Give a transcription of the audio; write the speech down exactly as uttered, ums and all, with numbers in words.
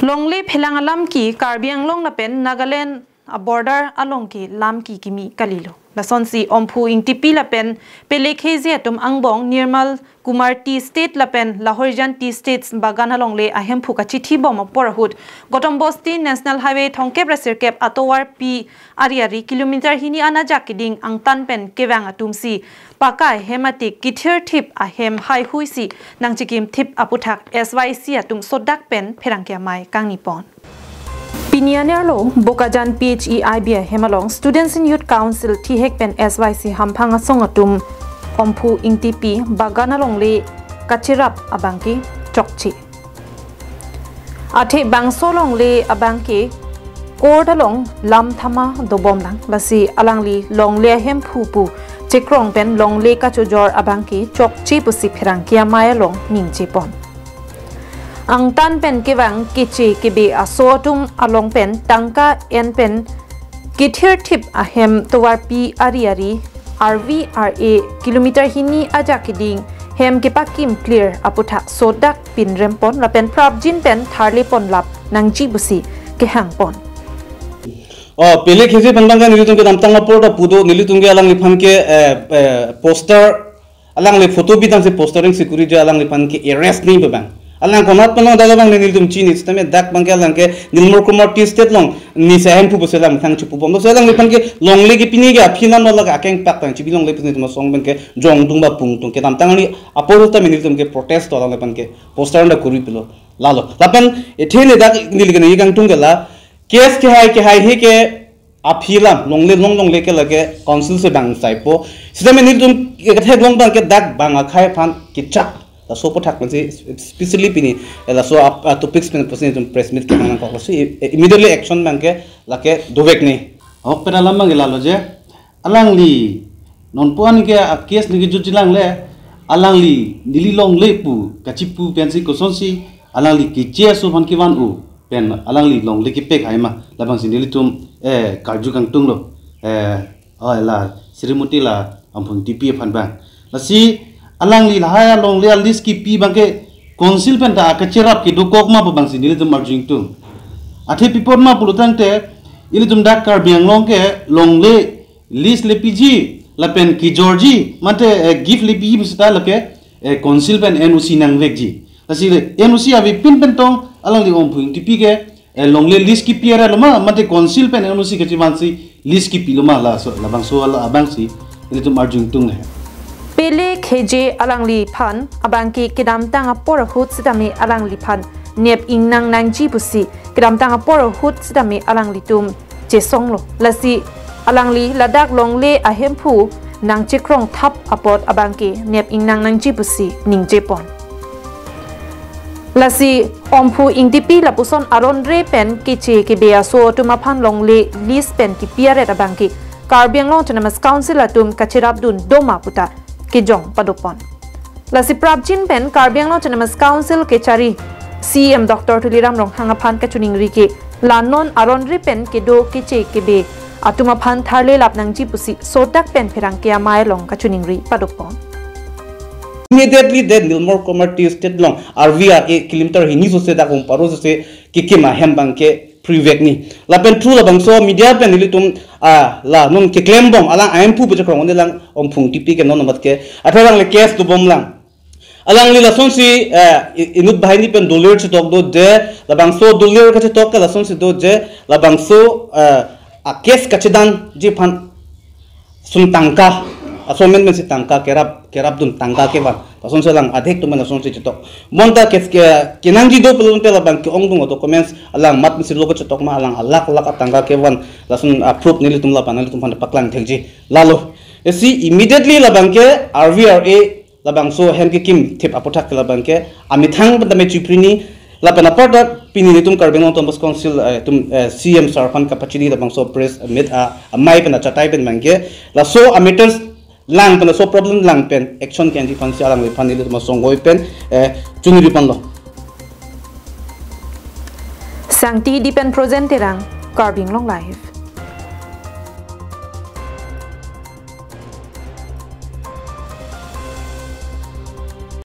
Longle phelang alam ke Karbi Anglong lapen Nagaland a-border along ke lam ke kimi kalilo. Lasonsi Omphu Ingtipi lapen Pele Khezhie atum angbong Nirmal Kumar Tea Estate lapen Lahorijan Tea Estates bagan alongle ahemphu kachithibom apor ahut Gautam Bosti National Highway thomkep ra sirkep atovar pi ari ari kilometer hini an ajak keding angtan pen kevang atumsi paka ahem atik kithirthip ahem haihuisi nangchikimthip aputhak S Y C atum sodak pen pherangke amei kangnipon. Pini anerlo Bokajan P H E I B ahem along Students and Youth Council thihek pen S Y C hamphang asong atum Omphu Ingtipi bagan alongle kacherap abangke chokche. Athe bangso longle abangke court along lam thama dobomlang, lasi alangli longle ahemphu pu chekrong pen longle kachojor abangke chokche pusi pherangke amei along ningjepon. Angtan pen kevang keche kebe aso atum along pen tangka en pen kithirthip ahem tovar pi ari ari R V R A kilometer hini ajak keding hem kepakim clear aputhak sodak pinrempon lapen prapjin pen tharlepon lap nangji pusi kehangpon. O, Pele Khezhie aphan abangke nelitum kedamtang apor ta pu do, nelitum ke alangliphan ke, eh, eh, poster, alangli photo bidangsi postering security alangliphan ke arrest ni bebang. Alang konat pen lo dak abang nelitum chini, sitame dak abangke alangke Nirmal Kumar Tea Estate along nisi ahemphu pusi alang methang chipubom. Lasi alangliphan ke longle ke pini ke aphi nam lo lake akeng pak tang chibi longle pini tuma song abangke jong tung ba pung tung kedamtang ani apor ta nelitum ke protest to alangliphan ke poster anda kuri pilo. Lalo. Lapen ethe ne dak neli ke ne kangtung ke la case kehai kehai he ke aphi alam, longle long longle ke lake council si bang saipo. Sitame nelitum ke theklong abangke dak bang akhai aphan kechak. Laso aputhak pensi specially pini, eh, laso ap-, ah, topics pen pensi nelitum press meet kehang nangkok. Lasi, eh, immediately action abangke lake dovek ni. Ahok pen alam abangke lalo je, alangli nonpu an ke a case ni kejut jilang le, alangli neli longle pu kachipu pensi kosonsi alangli keche aso aphan kevan-o pen alangli longle kepek hai ma, labangsi nelitum, eh, karju kangtung lo, eh, o la Srimoti la Omphu Ingtipi aphan abang. Lasi alangli lahai alongle a list kipi abangke council pen ta kacherap kedokok ma pu abangsi nelitum arju ingtung. Athe pi apot ma pulo tangte ilitum dak Karbi Anglong ke longle list lepiji lapen kejorji mate, eh, gift lepiji seta lake, eh, council pen N O C nangvekji. Lasi le N O C avepin pen tong alangli Omphu Ingtipi ke, eh, longle list kipi aret lo ma mate council pen N O C kachivansi list kipi lo ma, laso labangso ala abangsi ilitum arju ingtung le. Pele Khezhie alangliphan abangke kedamtang apor ahut sitame alangliphan nep ingnang nangji pusi kedamtang apor ahut sitame alanglitum chesonglo. Lasi alangli ladak longle ahemphu nangchekrong thap apot abangke nep ingnang nangji pusi ningjepon. Lasi Omphu Ingtipi lapuson aron re pen keche kebe aso atum aphan longle list pen kipi aret abangke Karbi Anglong Autonomous Council atum kacherapdun doma puta kejong padopon. Lasi prapjin pen Karbi Anglong Autonomous Council kechari C E M Doctor Tuliram Ronghang aphan kachiningri ke la non aron re pen kedo keche kebe atum aphan tharle lap nangji pusi sodak pen pherangke amei along kachiningri padopon. Immediately that Nirmal Kumar Tea Estate along R V R A kilometer hini sose dak hum paro sose kikim ahem abangke private ni. Lapen through labangso media pen nelitum, ah, la non keklembom alang ahemphu pu chekrong ne lang Omphu Ingtipi ke non amat ke. Athe alangle case dobomlang. Alangli lasonsi, eh, i-, inut banghini pen dolir chetok do je, labangso dolir kachetok ke lasonsi do je, labangso, eh, a case kachedanji aphan sum tangka, aso men mensi tangka kerap, kerapdun tangka kevan. Lasonsi alang adhek atum lasonsi chetok. Bonta ke, ke, kenangji do pulote labang ke-ongdung a documents alang mat mensi lo kachetok ma alang alakh lakh atangka kevan. Lason a proof nelitum lapen nelitum aphan paklang thekji. Lalo. Lasi immediately labangke R V R A labangso ahem kekim thip aputhak ke labangke amethang pen tame chiprini lapen apar ta pini nelitum Karbi Anglong Autonomous Council, eh, atum, eh, C E M sir aphan kapachini labangso press meet a amei pen achatai pen abangke laso a matters lang pen laso problem lang pen action ke-enji aphansi alangliphan nelitum asonghoi pen, eh, chuniri ponlo. Sangti di pen Projen Terang, Karbi Anglong Live.